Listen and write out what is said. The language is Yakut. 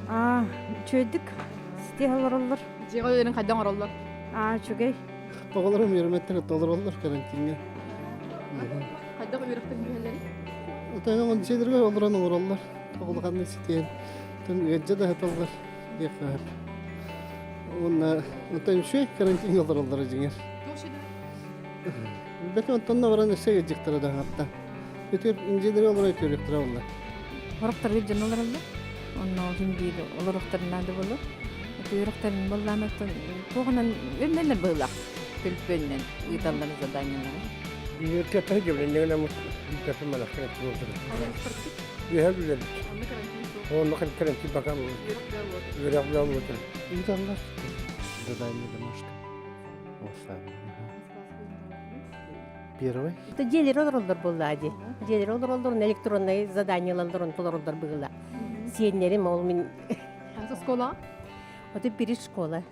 Аа, үчүгэйдик ситиһэ олороллор. Дьиэҕэ үлэлэрин хайдах оҥороллор? Аа, үчүгэй. Оҕолорум үөрэммэттэр толороллор карантиҥҥа. Хайдах үөрэхтэрин түһэллэрий? Отон дьиэлэргэ олорон оҥороллор. Оҕолоханнык ситиһэн. Тон ыалдьа да сыталлар диэххэ сөп. Уонна онтон үчүгэй карантиҥҥа олороллоро дьиҥэр. Бэт онтон да баран өссө ыалдьыктара да аҥатта. Үтүөр дьиэлэргэ олорон үтүөрүөхтэрэ буолла. Сорохторго дьон олороллор. Онно син биир олоруохтарын наада буолуо. Үтүөрүөхтэрин буоллаҕына оттон туоҕунан үөрэнэллэр быһыылаах. Төлөпүөнүнэн ыыталлар заданиелары. Бииргэ таһы дьэбилэнньэгинэ малах карантин буолбута. Үөһэ үлэлэбит. Онно карантин бака үөрэх буолбута. Ыыталлар. Задание домашка. Первый. Это дьиэлэр олороллор буоллаа дии. Дьиэлэр олороллор, электроннай заданиелар толороллор быһыыла. Сиэннэрим ол мин Школа? Это перед школа.